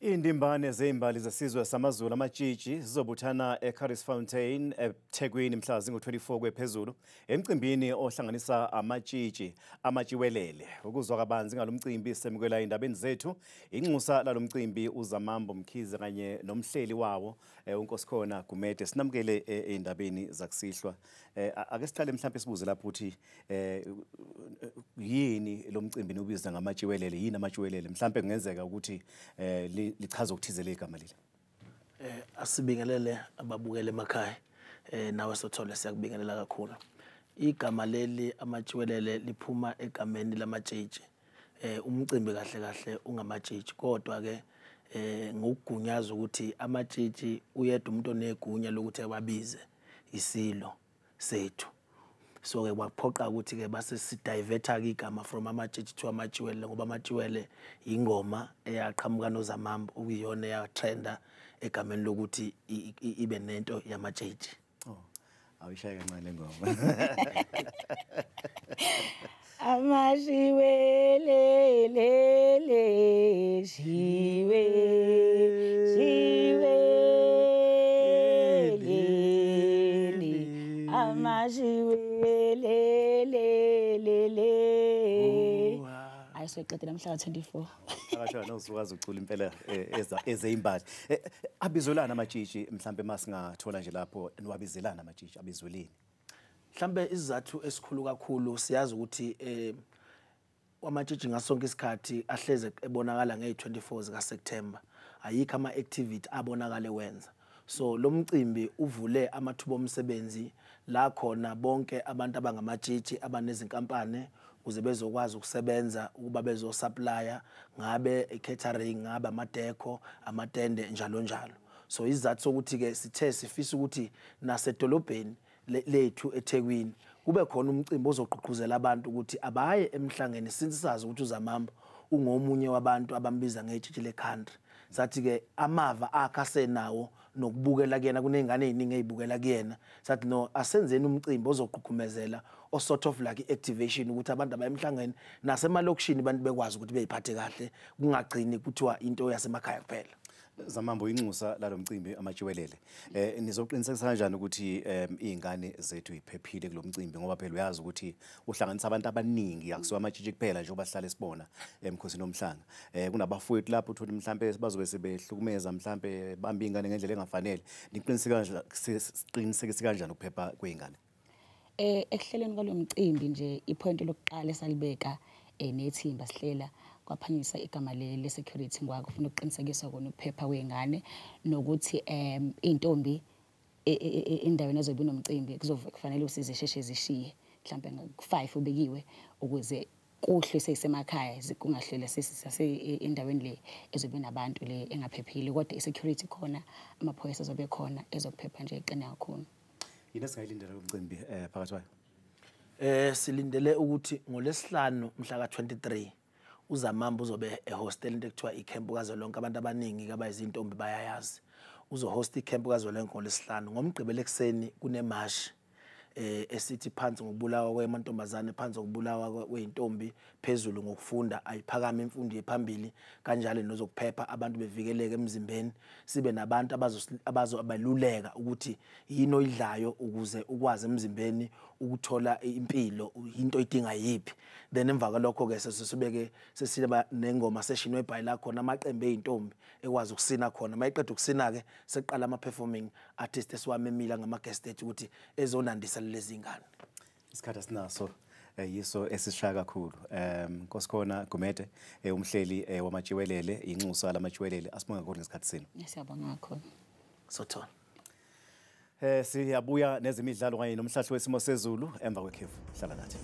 Indimbane zezimbali zesizwe samaZulu amatshitshi zizobuthana eCurries Fountain eThekwini mhla zingu-24 kwephezulu emcimbini ohlanganisa amatshitshi amatshiwelele. Ukuzwa kabanzi ngalomcimbi semukela indabeni zethu inxusa lalomcimbi uZamambo Mkhize kanye nomhleli wawo uNkosikhona Gumede. Sinamukele endabeni zakusihlwa. Ake siqale mhlawumbe sibuze lapho ukuthi yini lo mcimbi niwubiza ngamatshiwelele, yini amatshiwelele? Mhlawumbe kungenzeka ukuthi lichaza ukuthize igama leli. Asibingelele ababukele emakhaya, nawe Sothole siyakubingelela kakhulu. Igama leli amatshiwelele liphuma egameni lamatshitshi. Umcimbi kahle kahle ungamatshitshi, kodwa ke ngokugunyaza ukuthi amatshitshi uyedwa umuntu onegunya lokuthi ababize isilo sethu. So ke kwaphoqa ukuthi ke base sidivert ke igama from amatshitshi to amatshiwele, ngoba amatshiwele ingoma eyaqhamuka noZamambo okuyiyona eyatrenda egameni lokuthi ibe nento yamatshitshi. Oh, awuyishaye kancane le ngoma. Amashiwele le le shiwe shiwe le le amashiwele le le le. Ayisoqedela mhla ka-24. Akasho nosukazi ucula impela ezeyimbali. Abizelana amatshitshi mhlambe masingathola nje lapho niwabizelana amatshitshi abizweleni. Mhlambe isizathu esikhulu kakhulu siyazi ukuthi amatshitshi ngasonke isikhathi ahleze ebonakala nge-24 zika September. Ayikho ama activity abonakale wenza. So lo mcimbi uvule amathuba omsebenzi la khona bonke abantu abangamatshitshi abanezinkampani ukuze bezokwazi ukusebenza ukuba bezosupplier, ngabe catering, ngabe amadeko, amatende njalo njalo. So isizathu sokuthi ke sithe sifisa ukuthi nasedolobheni lethu eThekwini kube khona umcimbi ozogqugquzela abantu ukuthi abaye emhlangeni, since sazi ukuthi uZamambo ungomunye wabantu abambiza ngetshitshi le country. Sathi ke amava akhe asenawo nokubukela kuyena, kunezingane eziningi ezibukela kuyena. Sathi no, asenzeni umcimbi ozogqugqumezela o sort of like activation ukuthi abantu abaye emhlangeni nasemalokishini abantu bekwazi ukuthi beyiphathe kahle, kungagcini kuthiwa into yasemakhaya kuphela. Zamambo, inxusa lalomcimbi amatshiwelele, nizoqinisekisa kanjani ukuthi izingane zethu iphephile kulomcimbi, ngoba phela uyazi ukuthi uhlanganisa abantu abaningi, akusiwo amatshitshi kuphela njengoba sihlale sibona emkhosini omhlanga. Kunabafowethu lapho uthola mhlambe bazobe sebehlukumeza mhlambe bamba ingane ngendlela engafanele. Niqinisekisa kanjani ukuphepha kwezingane? Ekuhleleni kwalomcimbi nje ipoint lokuqala esalibeka nethimba sihlela kwaphanyisa igama le security, ngoba kufuna ukuqinisekisa kona ukuphepha kwezingane nokuthi intombi endaweni ezobe inomcimbi kuzofanele usizisheshe zishiye mhlambe ngo-5 ubekiwe ukuze kuhle sesemakhaya, kungahlele sesise endaweni le ezobe nabantu le engaphephile. Kodwa i-security khona, amaphoyisa azobe khona, ezokuphepha nje iqine kakhulu. Yini esingayilindela umcimbi phakathi kwayo? Silindele ukuthi ngolesihlanu mhla ka-23 uZamambo uzobe ehostel into ekuthiwa icamp kazwelonke. Abantu abaningi abayizintombi bayayazi. Uzohost icamp kazwelonke ngolesihlanu. Ngomgqibelo ekuseni kunemashi esithi phansi ngokubulawa kwemantombazane, phansi ngokubulawa kweintombi, phezulu ngokufunda, ayiphakame imfundo yephambili, kanjalo nozokuphepha abantu bevikeleke emzimbeni. Sibe nabantu abazobaluleka ukuthi yini oyidlayo ukuze ukwazi emzimbeni ukuthola impilo, into oyidinga yipi. Then emva kwalokho ke sesibeke sesiba nengoma session webhayi la khona amaqembu eintombi ekwazi ukusina khona. Mayiqeda ukusina ke seqala ama performing artists esiwamemila ngama guest ethu ukuthi ezonandisa lezi ngane. Isikhathi asinaso yiso esishaya kakhulu. Nkosikhona Gumede, umhleli wamatshiwelele, inxusa lamatshiwelele, asibonga kakhulu ngesikhathi senu. Siyabonga kakhulu. Sothola. Siyabuya nezemidlalo kanye nomhlahlo wesimo sezulu emva kwekhefu. Hlala nathi.